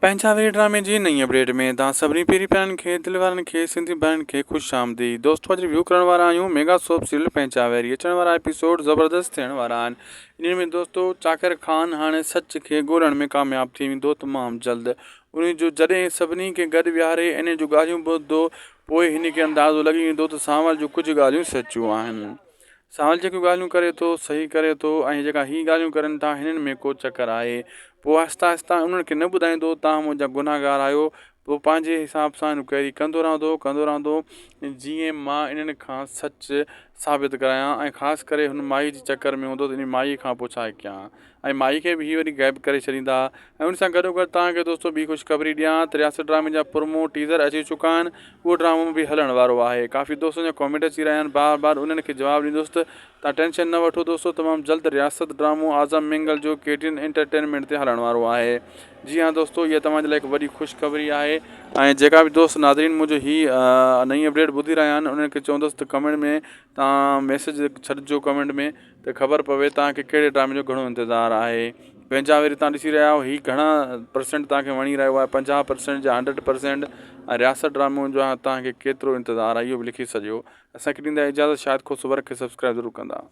پنهنجا وير ڊرامي جي نئين اپڊيٽ ۾ توهان سڀني پيري پيارن کي دل وارن کي سنڌي ڀائرن کي خوش آمديد دوستو اڄ ريويو ڪرڻ وارا آهيون ميگا سوپ سيريل پنهنجا ويري اچڻ وارا ايپيسوڊ زبردست ٿيڻ وارا آهن انهن ۾ دوستو چاڪر خان هاڻي سچ کي ڳولڻ ۾ ڪامياب ٿي ويندو تمام جلد ان جو جڏهن سڀني کي گڏ ويهاري انهن جون ڳالهيون ٻڌندو پوء هن کي اندازو لڳي ويندو ته سانول جون ڪجهه ڳالهيون سچيون آهن سانول جيڪيون ڳالهيون ڪري ٿو صحيح ڪري ٿو ۽ جيڪا هي ڳالهيون ڪرن ٿا هنن ۾ ڪو چڪر آهي پوء آهستي آهستي انهن کي نه ٻڌائيندو توهان منهنجا گنهگار آهيو پوء پنهنجي حساب سان انڪوائري ڪندو رهندو ڪندو رهندو جيئن مان انهن کان سچ ثابت ڪرايان ۽ خاص ڪري هن مائي جي چڪر ۾ هوندو ته ان مائي کان پوء ڇا ڪيان ۽ مائي کي به هي وري غائب ڪري ڇڏيندا ۽ ان سان گڏو گڏ توهان کي دوستو ٻي خوشخبري ڏيان ته رياست ڊرامي جا پرومو ٽيزر اچي چڪا آهن اهو ڊرامو به هلڻ وارو آهي ڪافي دوستن جا ڪامينٽ اچي رهيا آهن بار بار انهن کي جواب ڏيندس ته توهان ٽينشن نه وٺو دوستو تمام جلد رياست ڊرامو اعظم مينگل جو ڪي ٽي اين انٽرٽينمينٽ تي هلڻ وارو آهي جي ها دوستو اها توهان جي لاء هڪ وڏي خوشخبري آهي ۽ جيڪا به دوست ناظرين منهنجو هي نئين اپڊيٽ ٻڌي رهيا آهن انهن کي چوندس ته ڪمينٽ ۾ توهان ميسج ڇڏجو ڪمينٽ ۾ ته خبر پوي توهان کي ڪهڙي ڊرامي جو گهڻو انتظار آهي پنهنجا وري توهان ڏسي رهيا آهيو هي گهڻا پرسنٽ توهان کي وڻي رهيو آهي 50 پرسنٽ يا 100 پرسنٽ ۽ رياست ڊرامو جو توهان کي ڪيترو انتظار آهي اهو به لکي ڇڏيو اسان کي ڏيندا اجازت شاهد کوسو ورڪ کي سبسڪرائب ضرور ڪندا.